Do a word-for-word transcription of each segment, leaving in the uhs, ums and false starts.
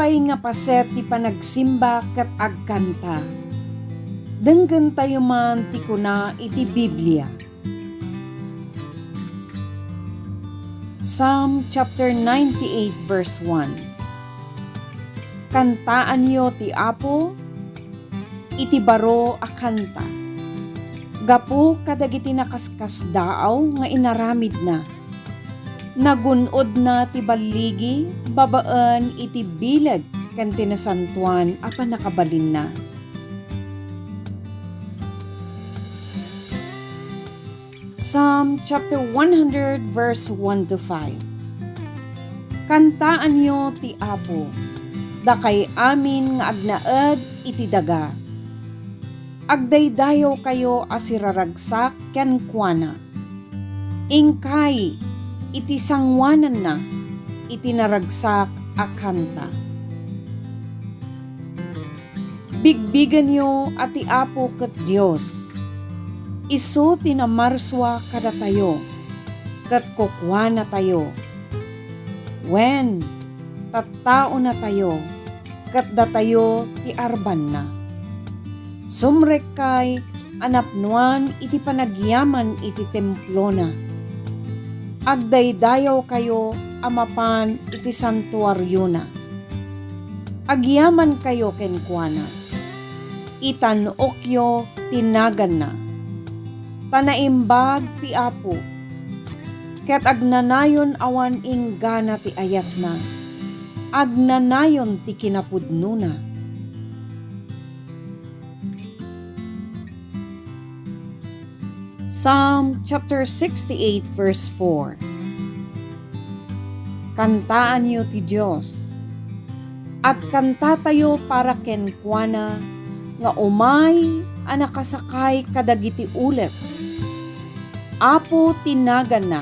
Uray nga paset ti panagsimba ket agkanta. Denggentayo man ti kuna iti Biblia. Psalm chapter ninety-eight, verse one. Kantaanyo ti Apo iti baro a kanta. Gapu kadagiti nakaskasdaaw nga inaramidna, nagun-odna ti balligi babaen iti bileg ken ti nasantoan a pannakabalinna. Psalm chapter one hundred, verse one to five. Kantaanyo ti Apo, dakay amin nga agnaed iti daga. Agdaydayawkayo a siraragsak kenkuana. Inkay iti sangoananna iti naragsak a kanta. Bigbigenyo a ti Apo ket Dios. Isu ti namarsua kadatayo, ket kukuanatayo. Wen, tattaonatayo, ket datayo ti arbanna. Sumrekkay a napnoan iti panagyaman iti templona. Agdaydayawkayo a mapan iti santuariona. Agyamankayo kenkuana. Itan-okyo ti naganna. Ta naimbag ti Apo, ket agnanayon awan inggana ti ayatna. Agnanayon ti kinapudnona. Psalm chapter sixty-eight, verse four. Kantaanyo ti Dios. Agkantatayo para kenkuana nga umay a nakasakay kadagiti ulep. Apo ti naganna,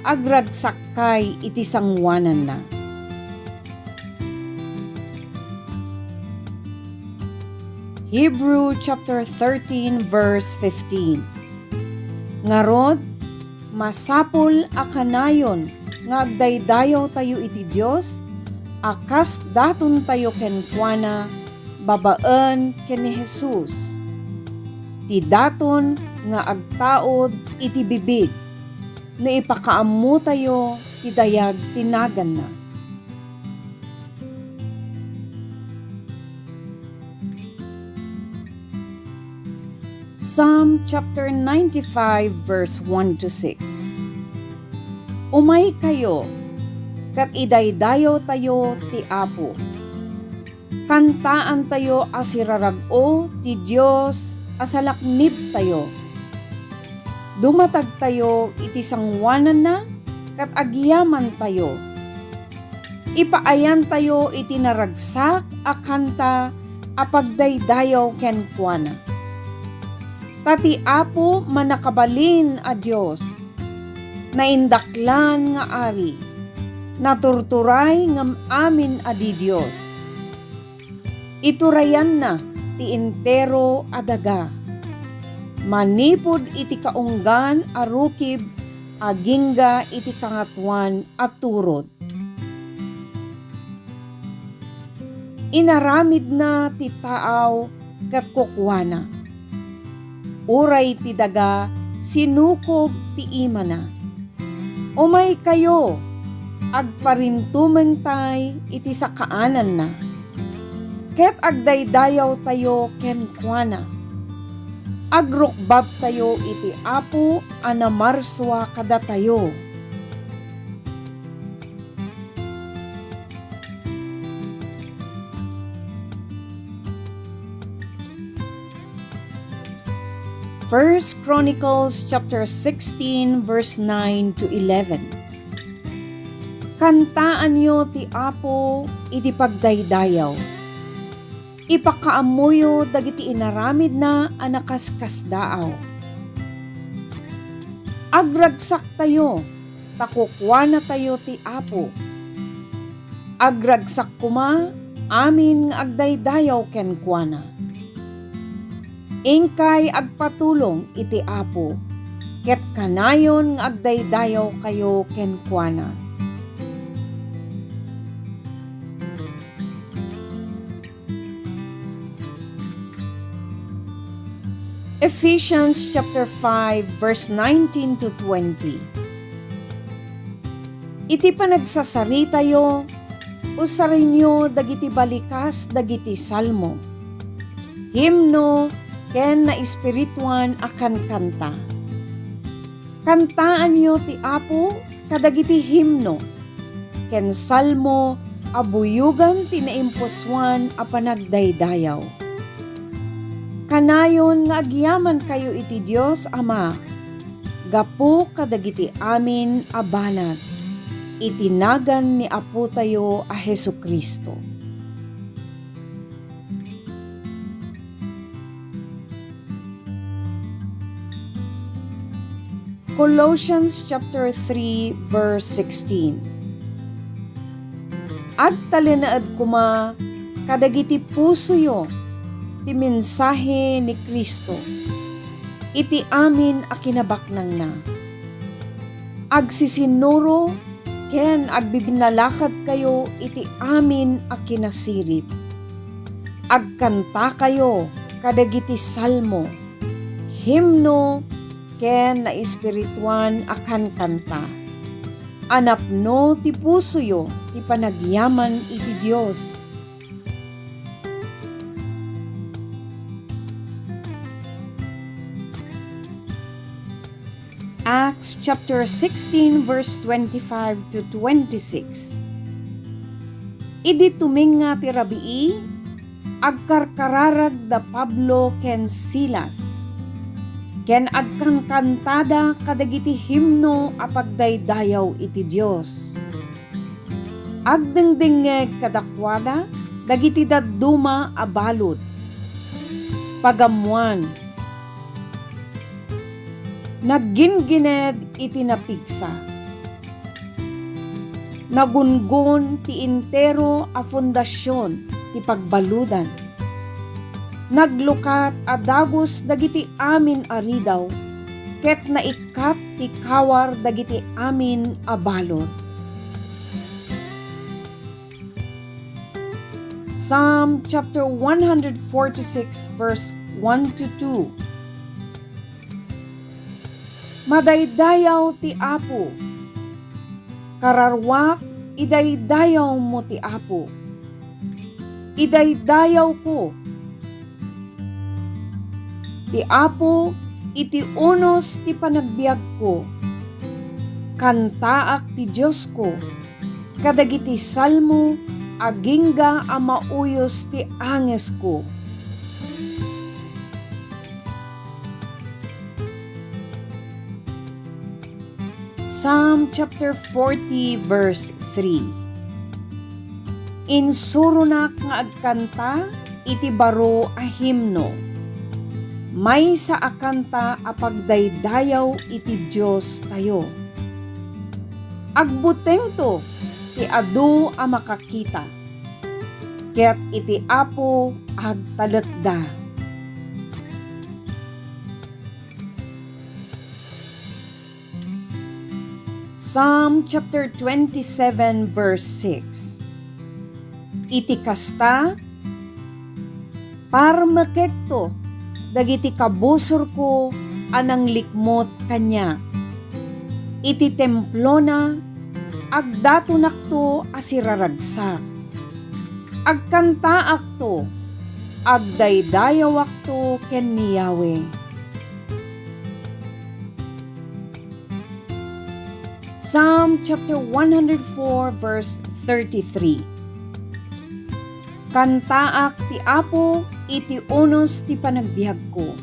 agragsakkay iti sangoananna. Hebrew chapter thirteen, verse fifteen. Ngarud, masapul a kanayon nga agdaydayawtayo iti Dios a kas datontayo kenkuana babaen ken ni Jesus. Ti daton nga agtaud iti bibig no ipakaammotayo ti dayag ti naganna. Psalm chapter ninety-five, verse one to six. Umaykayo, ket idaydayawtayo ti Apo. Kantaantayo a sirarag-o ti Dios a salaknibtayo. Dumatagtayo iti sangoananna ket agyamantayo. Ipaayantayo iti naragsak a kanta a pagdaydayaw kenkuana. Ta ti Apo Mannakabalin a Dios, naindaklan nga Ari, naturturay ngem amin a didios. Iturayanna ti entero a daga, manipud iti kaunggan a rukib agingga iti Kangatoan a turod. Inaramidna ti taaw ket kukuana, uray ti daga sinukob ti imana. Umaykayo, agparintumengtay iti sakaananna, ket agdaydayawtayo kenkuana. Agrukbabtayo iti Apo a namarsua kadatayo. First Chronicles chapter sixteen, verse nine to eleven. Kantaanyo ti Apo iti pagdaydayaw. Ipakaammoyo dagiti inaramidna a nakaskasdaaw. Agragsaktayo, ta kukuanatayo ti Apo. Agragsak koma amin nga agdaydayaw kenkuana. Inkay agpatulong iti Apo, ket kanayon nga agdaydayawkayo kenkuana. Ephesians chapter five, verse nineteen to twenty. Iti panagsasaritayo, usarenyo dagiti balikas dagiti salmo, himno, ken naespirituan a kankanta. Kantaanyo ti Apo kadagiti himno ken salmo a buyogan ti naimpusoan a panagdaydayaw. Kanayon nga agyamankayo iti Dios Ama gapu kadagiti amin a banag iti nagan ni Apotayo a Jesu-Cristo. Colossians chapter three, verse sixteen. Agtalinaed koma kadagiti pusoyo ti mensahe ni Cristo iti amin a kinabaknangna. Agsisinnuro ken agbibinnalakadkayo iti amin a kinasirib. Agkantakayo kadagiti salmo, himno, ken naespirituan a kankanta. A napno ti pusoyo ti panagyaman iti Dios. Acts chapter sixteen, verse twenty-five to twenty-six. Idi tuminga ti rabii, agkarkararag da Pablo ken Silas, ken agkankantada kadagiti himno a pagdaydayaw iti Dios. Agdengdengngeg kadakuada dagiti dadduma a balud. Pagammoan, nagginggined iti napigsa. Nagungon ti entero a fondasion ti pagbaludan. Naglukat a dagus dagiti amin a ridaw, ket naikkat ti kawar dagiti amin a balud. Psalm chapter one hundred forty-six, verse one to two. Madaydayaw ti Apo. Kararwak, idaydayawmo ti Apo. Idaydayawko ti Apo iti unos ti panagbiagko. Kantaak ti Diosko kadagiti salmo agingga a mauyos ti angesko. Psalm chapter forty, verse three. Insuronak nga agkanta iti baro a himno, maysa a kanta a pagdaydayaw iti Diostayo. Agbutengto ti adu a makakita, ket iti Apo agtalekda. Psalm chapter twenty-seven, verse six. Iti kasta, parmekekto dagiti kabusorko a nanglikmut kaniak. Iti templona, agdatonakto a siraragsak. Agkantaakto, agdaydayawakto ken ni Yahweh. Psalm chapter one hundred four, verse thirty-three. Kantaak ti Apo iti unos ti panagbiagko.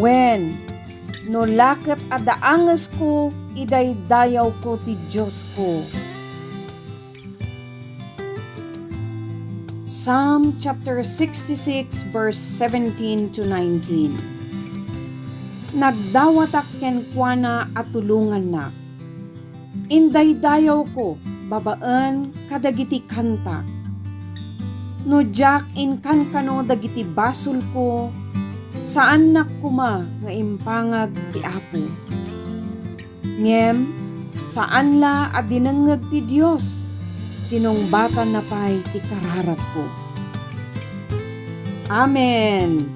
Wen, no la ket adda angesko, idaydayawko ti Diosko. Psalm chapter sixty-six, verse seventeen to nineteen. Nagdawatak kenkuana a tulongannak. Indaydayawko babaen kadagiti kantak. No diak inkankano dagiti basolko, saannak koma nga impangag ti Apo. Ngem saan la a dinengngeg ti Dios, sinungbatanna pay ti kararagko. Amen.